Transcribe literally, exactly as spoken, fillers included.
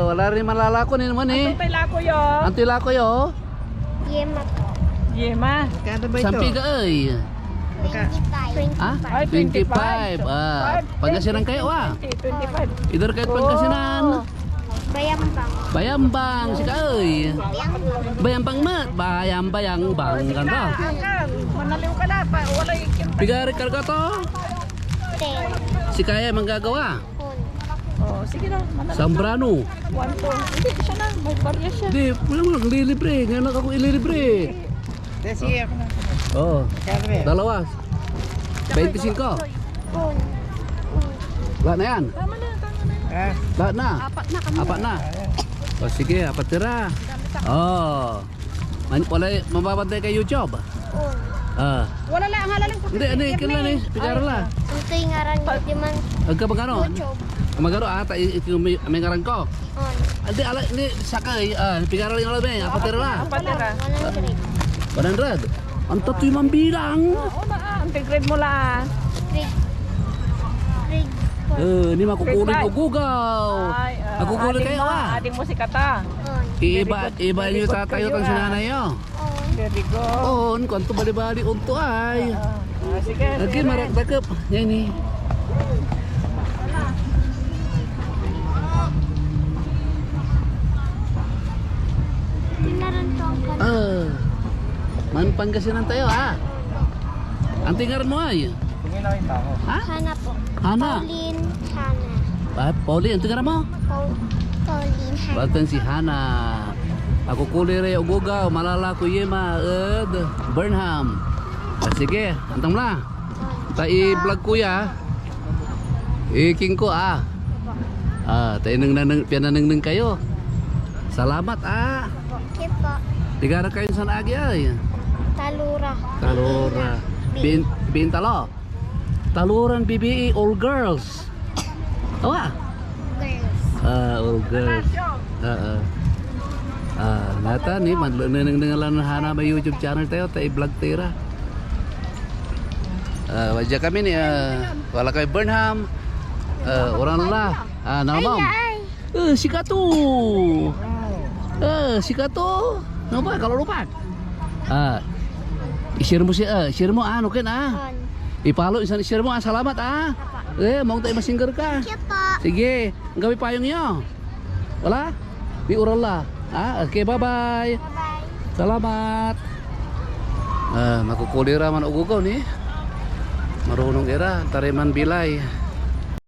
Wala rin malalako nin man eh. Antoy lako yo? Antoy lako yo? Yema po. Yema. Magkano ba ito? Sampiga ey. Magka- Twenty-five. Ha? Ay, twenty-five. Twenty-five. Ah, Pangasinan kayo, ah. Twenty, twenty-five. Idar kayo Pangasinan. Oh. Bayambang. Bayambang, sika ey. Bayambang. Bayambang met. Bayang, bayang, bang. Sige na, akan. Manaliw ka na. Pa, walay kim- Pigarit karga to? Ten. Sika ey manggagawa? Phone. Oh, sige na. Manaliw ka. Zambrano. One, two. Hindi, siya na. May barya siya. Hindi, wala mo lang. Lilibre. Ngayon lang ako ililibre. Hindi, sige, ako na. Oo. Magkano ba yan? Dalawa. Twenty-five. Phone. Lahat na yan? Tama na, tama na yan. Ah. Lahat na? Apat na kami. Apat na? O sige, apat tira. O. Man, wala, mababantay kay YouTube? Oo. Ah. Wala la, ang halaling ko. Hindi, ano, kailan eh? Pigaro la. Ito yung ngaran niya, di man. Agka magkano? YouTube. Magkano? Ah, ta-, i-, ito yung may, may ngaran ko. On. Hindi, ala, hindi, sakay, ah, pigaro yung alam eh. Apat tira la. Apat tira. One hundred. One hundred. Ang tatoy man bilang. Oo na, ah. Ang grade mo la. Grade, grade four. Eh, ni makukulit o gugaw. Ay, ah, makukulit kayo, ah. Ading mo si Kata. On. Iba, iba yung tatay yo tan si nanay yo. Oo. Very good. Oo, kuanto bali-bali onto ay. Ah, sige, sige. Marakdakep. Yan eh. Tinaran ko ang kan- Ah. Man Pangasinan tayo, ha? Antoy ngaran mo ay? Ha? Hana po. Hana. Pauline Hana. Ah, Pauline, antoy ngaran mo? Pau-, Pauline Hana. Batan si Hana. Akukuli ray ogogaw, malalako Yema ed Burnham. Ah, sige, antong la. Ta i-vlog ko ya. Iking ko, ah. Ah, ta ineng-, naneng-, piananengneng kayo. Salamat, ah. Okay po. Pigara kayo san agi ay? Talora. Talora. Bin, bin talo. Taloran B B A, all girls. Awa? Girls. Ah, all girls. Oo. Ah, natan eh, man-, nanengneng la nen Hana may YouTube channel tayo, ta i-vlog tayo ra. Ah, wadya kami ni, ah, wala kami Burnham. Ah, oran la. Ah, Ay, Namam. Ay. Eh, sikato. Eh, sikato. Ano ba? Kalulupak. Ah, i-share mo si, ah, share mo, ah, ano ken, ah? On. I-follow, isan i-share mo, ah. Salamat, ah. Apa. Eh, maong tayo masinger ka. Thank you po. Sige, ang gawin payong nyo. Wala? Di oral la. Ah, okay, bye-bye. Bye-bye. Salamat. Ah, makukuli ra man ogogaw ni. Marunong ira, taray man bilay.